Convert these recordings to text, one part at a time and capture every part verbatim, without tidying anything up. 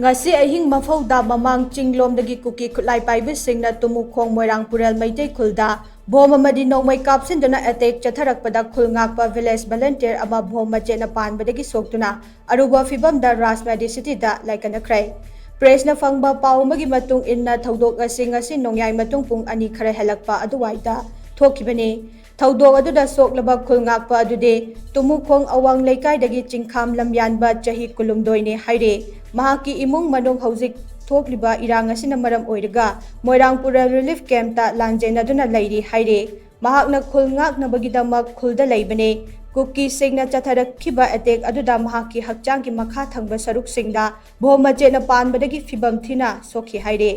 ꯉꯁꯤ ꯑꯍꯤꯡ ꯃꯐꯧꯗ ꯃꯃꯥꯡ ꯆꯤꯡꯂꯣꯝꯗꯒꯤ ꯀꯨꯀꯤ ꯈꯨꯠꯂꯥꯏ ꯄꯥꯏꯕꯤꯁꯤꯡꯅ ꯇꯨꯃꯨꯈꯣꯡ ꯃꯣꯏꯔꯥꯡ ꯄꯨꯔꯦꯜ ꯃꯩꯇꯩ ꯈꯨꯜꯗ ꯕꯣꯝ ꯑꯃꯗꯤ ꯅꯣꯡꯃꯩ ꯀꯥꯞꯁꯤꯟꯗꯨꯅ ꯑꯦꯇꯦꯛ ꯆꯠꯊꯔꯛꯄꯗ ꯈꯨꯜ ꯉꯥꯛꯄ ꯚꯤꯂꯦꯖ ꯚꯂꯟꯇꯤꯌꯔ ꯑꯃ ꯕꯣꯝ ꯃꯆꯦꯠꯅ ꯄꯥꯟꯕꯗꯒꯤ ꯁꯣꯛꯇꯨꯅ ꯑꯔꯨꯕ ꯐꯤꯚꯝꯗ ꯔꯥꯖ ꯃꯦꯗꯤꯁꯤꯇꯤꯗ ꯂꯥꯏꯀꯠꯅꯈ꯭ꯔꯦ꯫ ꯄ꯭ꯔꯦꯁꯅ ꯐꯪꯕ ꯄꯥꯎ ꯑꯃꯒꯤ ꯃꯇꯨꯡ ꯏꯟꯅ ꯊꯧꯗꯣꯛ ꯑꯁꯤ ꯉꯁꯤ ꯅꯣꯡꯌꯥꯏ ꯃꯇꯨꯡ ꯄꯨꯡ ꯑꯅꯤ ꯈꯔ ꯍꯦꯜꯂꯛꯄ ꯑꯗꯨꯋꯥꯏꯗ ꯊꯣꯛꯈꯤꯕꯅꯤ꯫ ꯊꯧꯗꯣꯛ ꯑꯗꯨꯗ ꯁꯣꯛꯂꯕ ꯈꯨꯜ ꯉꯥꯛꯄ ꯑꯗꯨꯗꯤ ꯇꯨꯃꯨꯈꯣꯡ ꯑꯋꯥꯡ ꯂꯩꯀꯥꯏꯗꯒꯤ ꯆꯤꯡꯈꯥꯝ ꯂꯝꯌꯥꯟꯕ ꯆꯍꯤ ꯀꯨꯟꯍꯨꯝꯗꯣꯏꯅꯤ ꯍꯥꯏꯔꯦ꯫ ꯃꯍꯥꯛꯀꯤ ꯏꯃꯨꯡ ꯃꯅꯨꯡ ꯍꯧꯖꯤꯛ ꯊꯣꯛꯂꯤꯕ ꯏꯔꯥꯡ ꯑꯁꯤꯅ ꯃꯔꯝ ꯑꯣꯏꯔꯒ ꯃꯣꯏꯔꯥꯡ ꯄꯨꯔꯦꯜ ꯔꯤꯂꯤꯐ ꯀꯦꯝꯞꯇ ꯂꯥꯟꯖꯦꯟꯅꯗꯨꯅ ꯂꯩꯔꯤ ꯍꯥꯏꯔꯦ꯫ ꯃꯍꯥꯛꯅ ꯈꯨꯜ ꯉꯥꯛꯅꯕꯒꯤꯗꯃꯛ ꯈꯨꯜꯗ ꯂꯩꯕꯅꯦ꯫ ꯀꯨꯀꯤꯁꯤꯡꯅ ꯆꯠꯊꯔꯛꯈꯤꯕ ꯑꯦꯇꯦꯛ ꯑꯗꯨꯗ ꯃꯍꯥꯛꯀꯤ ꯍꯛꯆꯥꯡꯒꯤ ꯃꯈꯥ ꯊꯪꯕ ꯁꯔꯨꯛꯁꯤꯡꯗ ꯕꯣꯝ ꯃꯆꯦꯠꯅ ꯄꯥꯟꯕꯗꯒꯤ ꯐꯤꯕꯝ ꯊꯤꯅ ꯁꯣꯛꯈꯤ ꯍꯥꯏꯔꯦ꯫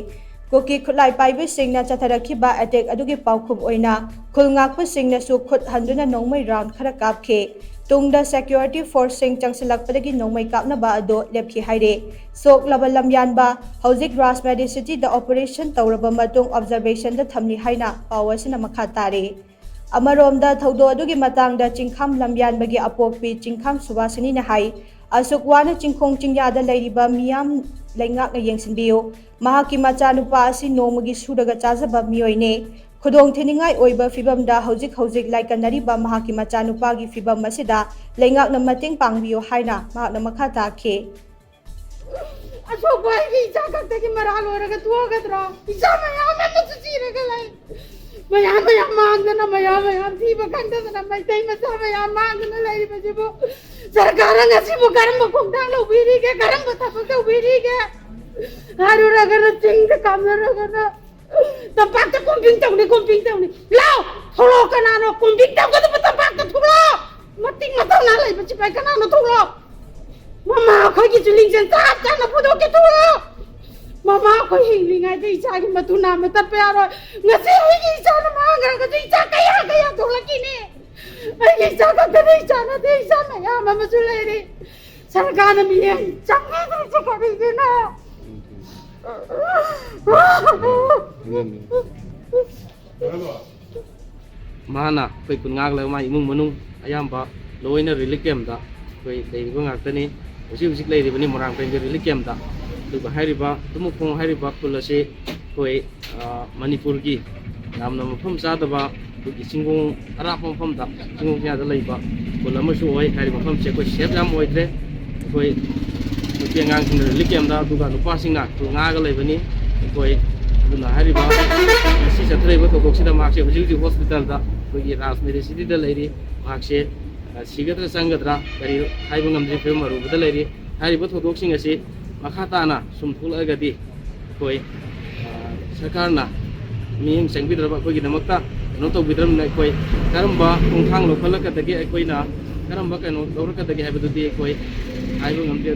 ꯀꯨꯀꯤ ꯈꯨꯠꯂꯥꯏ ꯄꯥꯏꯕꯤꯁꯤꯡꯅ ꯆꯠꯊꯔꯛꯈꯤꯕ ꯑꯦꯇꯦꯛ ꯑꯗꯨꯒꯤ ꯄꯥꯎꯈꯨꯝ ꯑꯣꯏꯅ ꯈꯨꯜ ꯉꯥꯛꯄꯁꯤꯡꯅꯁꯨ ꯈꯨꯠ ꯍꯟꯗꯨꯅ ꯅꯣꯡꯃꯩ ꯔꯥꯎꯟ ꯈꯔ ꯀꯥꯞꯈꯤ꯫ ꯇꯨꯡꯗ ꯁꯦꯀ꯭ꯌꯨꯔꯤꯇꯤ ꯐꯣꯔꯁꯁꯤꯡ ꯆꯪꯁꯤꯜꯂꯛꯄꯗꯒꯤ ꯅꯣꯡꯃꯩ ꯀꯥꯞꯅꯕ ꯑꯗꯨ ꯂꯦꯞꯈꯤ ꯍꯥꯏꯔꯦ꯫ ꯁꯣꯛꯂꯕ ꯂꯝꯌꯥꯟꯕ ꯍꯧꯖꯤꯛ ꯔꯥꯖ ꯃꯦꯗꯤꯁꯤꯇꯤꯗ ꯑꯣꯄꯔꯦꯁꯟ ꯇꯧꯔꯕ ꯃꯇꯨꯡ ꯑꯣꯕꯖꯔꯕꯦꯁꯟꯗ ꯊꯝꯂꯤ ꯍꯥꯏꯅ ꯄꯥꯎ ꯑꯁꯤꯅ ꯃꯈꯥ ꯇꯥꯔꯤ꯫ ꯑꯃꯔꯣꯝꯗ ꯊꯧꯗꯣꯛ ꯑꯗꯨꯒꯤ ꯃꯇꯥꯡꯗ ꯆꯤꯡꯈꯥꯝ ꯂꯝꯌꯥꯟꯕꯒꯤ ꯑꯄꯣꯛꯄꯤ ꯆꯤꯡꯈꯥꯝ ꯁꯨꯕꯥꯁꯤꯅꯤꯅ ꯍꯥꯏ, ꯑꯁꯨꯛ ꯋꯥꯅ ꯆꯤꯡꯈꯣꯡ ꯆꯤꯡꯌꯥꯗ ꯂꯩꯔꯤꯕ ꯃꯤꯌꯥꯝ ꯂꯩꯉꯥꯛꯅ ꯌꯦꯡꯁꯤꯟꯕꯤꯌꯨ꯫ ꯃꯍꯥꯛꯀꯤ ꯃꯆꯥꯅꯨꯄꯥ ꯑꯁꯤ ꯅꯣꯡꯃꯒꯤ ꯁꯨꯔꯒ ꯆꯥꯖꯕ ꯃꯤꯑꯣꯏꯅꯤ꯫ ꯈꯨꯗꯣꯡ ꯊꯤꯅꯤꯡꯉꯥꯏ ꯑꯣꯏꯕ ꯐꯤꯕꯝꯗ ꯍꯧꯖꯤꯛ ꯍꯧꯖꯤꯛ ꯂꯥꯏꯀꯠꯅꯔꯤꯕ ꯃꯍꯥꯛꯀꯤ ꯃꯆꯥꯅꯨꯄꯥꯒꯤ ꯐꯤꯕꯝ ꯑꯁꯤꯗ ꯂꯩꯉꯥꯛꯅ ꯃꯇꯦꯡ ꯄꯥꯡꯕꯤꯌꯨ ꯍꯥꯏꯅ ꯃꯍꯥꯛꯅ ꯃꯈꯥ ꯇꯥꯈꯤ꯫ ꯑꯁꯣꯛꯄ ꯑꯩꯒꯤ ꯏꯆꯥ ꯈꯛꯇꯒꯤ ꯃꯔꯥꯜ ꯑꯣꯏꯔꯒ ꯇꯣꯛꯑꯒꯗ꯭ꯔꯣ? ꯏꯆꯥ ꯃꯌꯥꯝ ꯑꯃꯁꯨ ꯁꯤꯔꯒ ꯂꯩ꯫ ꯃꯌꯥꯝ ꯃꯌꯥꯝ ꯃꯥꯡꯗꯅ, ꯃꯌꯥꯝ ꯃꯌꯥꯝ ꯊꯤꯕ ꯈꯪꯗꯗꯅ ꯃꯩꯇꯩ ꯃꯆꯥ ꯃꯌꯥꯝ ꯃꯥꯡꯗꯅ ꯂꯩꯔꯤꯕꯁꯤꯕꯨ ꯁꯔꯀꯥꯔꯅ ꯉꯁꯤꯕꯨ ꯀꯔꯝꯕ ꯈꯣꯡꯊꯥꯡ ꯂꯧꯕꯤꯔꯤꯒꯦ? ꯀꯔꯝꯕ ꯊꯕꯛ ꯇꯧꯕꯤꯔꯤꯒꯦ? ꯍꯥꯏꯔꯨꯔꯒꯅ ꯆꯤꯡꯗ ꯀꯥꯞꯅꯔꯒꯅ ꯇꯝꯄꯥꯛꯇ ꯀꯣꯝꯕꯤꯡ ꯇꯧꯅꯤ, ꯀꯣꯝꯕꯤꯡ ꯇꯧꯅꯤ꯫ ꯂꯥꯎ! ꯊꯣꯛꯂꯛꯑꯣ, ꯀꯅꯥꯅꯣ ꯀꯣꯝꯕꯤꯡ ꯇꯧꯒꯗꯕ ꯇꯝꯄꯥꯛꯇ ꯊꯣꯛꯂꯛꯑꯣ! ꯃꯇꯤꯛ ꯃꯇꯧ ꯅꯥ ꯂꯩꯕ ꯁꯤꯐꯥꯏ ꯀꯅꯥꯅꯣ? ꯊꯣꯛꯂꯛꯑꯣ! ꯃꯃꯥ ꯑꯩꯈꯣꯏꯒꯤꯁꯨ ꯂꯤꯡꯖꯦꯜ ꯆꯞ ꯆꯥꯅ ꯐꯨꯗꯣꯛꯀꯦ꯫ ꯊꯣꯛꯂꯛꯑꯣ! ꯃꯃꯥ ꯑꯩꯈꯣꯏ ꯍꯤꯡꯂꯤꯉꯩꯗ ꯏꯆꯥꯒꯤ ꯃꯇꯨ ꯅꯥꯝꯃ ꯇꯠꯄ ꯌꯥꯔꯣꯏ꯫ ꯉꯁꯤ ꯑꯩꯒꯤ ꯏꯆꯥꯅ ꯃꯥꯡꯈ꯭ꯔꯒꯁꯨ ꯏꯆꯥ ꯀꯌꯥ ꯀꯌꯥ ꯊꯣꯛꯂꯛꯈꯤꯅꯤ꯫ ꯑꯩꯒꯤ ꯏꯆꯥ ꯈꯛꯇꯅ ꯏꯆꯥ ꯅꯠꯇꯦ, ꯏꯆꯥ ꯃꯌꯥꯝ ꯑꯃꯁꯨ ꯂꯩꯔꯤ꯫ ꯁꯔꯀꯥꯔꯅ ꯃꯤꯠꯌꯦꯡ ꯆꯪꯕꯤꯗ꯭ꯔꯤꯁꯦ ꯀꯔꯤꯒꯤꯅꯣ? ꯃꯥꯅ ꯑꯩꯈꯣꯏ ꯈꯨꯟ ꯉꯥꯛꯂꯒ ꯃꯥ ꯏꯃꯨꯡ ꯃꯅꯨꯡ ꯑꯌꯥꯝꯕ ꯂꯣꯏꯅ ꯔꯤꯂꯤꯐ ꯀꯦꯝꯞꯇ ꯑꯩꯈꯣꯏ ꯂꯩꯔꯤꯕ ꯉꯥꯛꯇꯅꯤ꯫ ꯍꯧꯖꯤꯛ ꯍꯧꯖꯤꯛ ꯂꯩꯔꯤꯕꯅꯤ ꯃꯣꯏꯔꯥꯡ ꯄꯔꯦꯡꯒꯤ ꯔꯤꯂꯤꯐ ꯀꯦꯝꯞꯇ꯫ ꯑꯗꯨꯒ ꯍꯥꯏꯔꯤꯕ ꯇꯨꯃꯨꯈꯣꯡ ꯍꯥꯏꯔꯤꯕ ꯈꯨꯜ ꯑꯁꯤ ꯑꯩꯈꯣꯏ, ꯑ, ꯃꯅꯤꯄꯨꯔꯒꯤ ꯌꯥꯝꯅ ꯃꯐꯝ ꯆꯥꯗꯕ ꯑꯩꯈꯣꯏꯒꯤ ꯆꯤꯡꯈꯣꯡ ꯑꯔꯥꯞꯄ ꯃꯐꯝꯗ, ꯆꯤꯡꯈꯣꯡ ꯆꯤꯌꯥꯗ ꯂꯩꯕ ꯈꯨꯜ ꯑꯃꯁꯨ ꯑꯣꯏ꯫ ꯍꯥꯏꯔꯤꯕ ꯃꯐꯝꯁꯦ ꯑꯩꯈꯣꯏ ꯁꯦꯐ ꯌꯥꯝ ꯑꯣꯏꯗ꯭ꯔꯦ꯫ ꯑꯩꯈꯣꯏ ꯅꯨꯄꯤ ꯑꯉꯥꯡꯁꯤꯡꯅ ꯔꯤꯂꯤꯐ ꯀꯦꯝꯗ, ꯑꯗꯨꯒ ꯅꯨꯄꯥꯁꯤꯡꯅ ꯉꯥꯛꯑꯒ ꯂꯩꯕꯅꯤ꯫ ꯑꯩꯈꯣꯏ ꯑꯗꯨꯅ ꯍꯥꯏꯔꯤꯕ ꯉꯁꯤ ꯆꯠꯊꯔꯤꯕ ꯊꯧꯗꯣꯛꯁꯤꯗ ꯃꯍꯥꯛꯁꯦ ꯍꯧꯖꯤꯛ ꯍꯧꯖꯤꯛ ꯍꯣꯁꯄꯤꯇꯥꯜꯗ ꯑꯩꯈꯣꯏꯒꯤ ꯔꯥꯖ ꯃꯦꯗꯤꯁꯤꯇꯤꯗ ꯂꯩꯔꯤ꯫ ꯃꯍꯥꯛꯁꯦ, ꯑ, ꯁꯤꯒꯗ꯭ꯔꯥ ꯆꯪꯒꯗ꯭ꯔꯥ ꯀꯔꯤ ꯍꯥꯏꯕ ꯉꯝꯗ꯭ꯔꯤ, ꯐꯤꯕꯝ ꯑꯔꯨꯕꯗ ꯂꯩꯔꯤ꯫ ꯍꯥꯏꯔꯤꯕ ꯊꯧꯗꯣꯛꯁꯤꯡ ꯑꯁꯤ ꯃꯈꯥ ꯇꯥꯅ ꯁꯨꯝ ꯊꯣꯛꯂꯛꯑꯒꯗꯤ ꯑꯩꯈꯣꯏ, ꯑ, ꯁꯔꯀꯥꯔꯅ ꯃꯤꯠꯌꯦꯡ ꯆꯪꯕꯤꯗ꯭ꯔꯕ, ꯑꯩꯈꯣꯏꯒꯤꯗꯃꯛꯇ ꯀꯩꯅꯣ ꯇꯧꯕꯤꯗ꯭ꯔꯕꯅꯤꯅ ꯑꯩꯈꯣꯏ ꯀꯔꯝꯕ ꯈꯣꯡꯊꯥꯡ ꯂꯧꯈꯠꯂꯛꯀꯗꯒꯦ, ꯑꯩꯈꯣꯏꯅ ꯀꯔꯝꯕ ꯀꯩꯅꯣ ꯂꯧꯔꯛꯀꯗꯒꯦ ꯍꯥꯏꯕꯗꯨꯗꯤ ꯑꯩꯈꯣꯏ ꯍꯥꯏꯕ ꯉꯝꯗꯦ꯫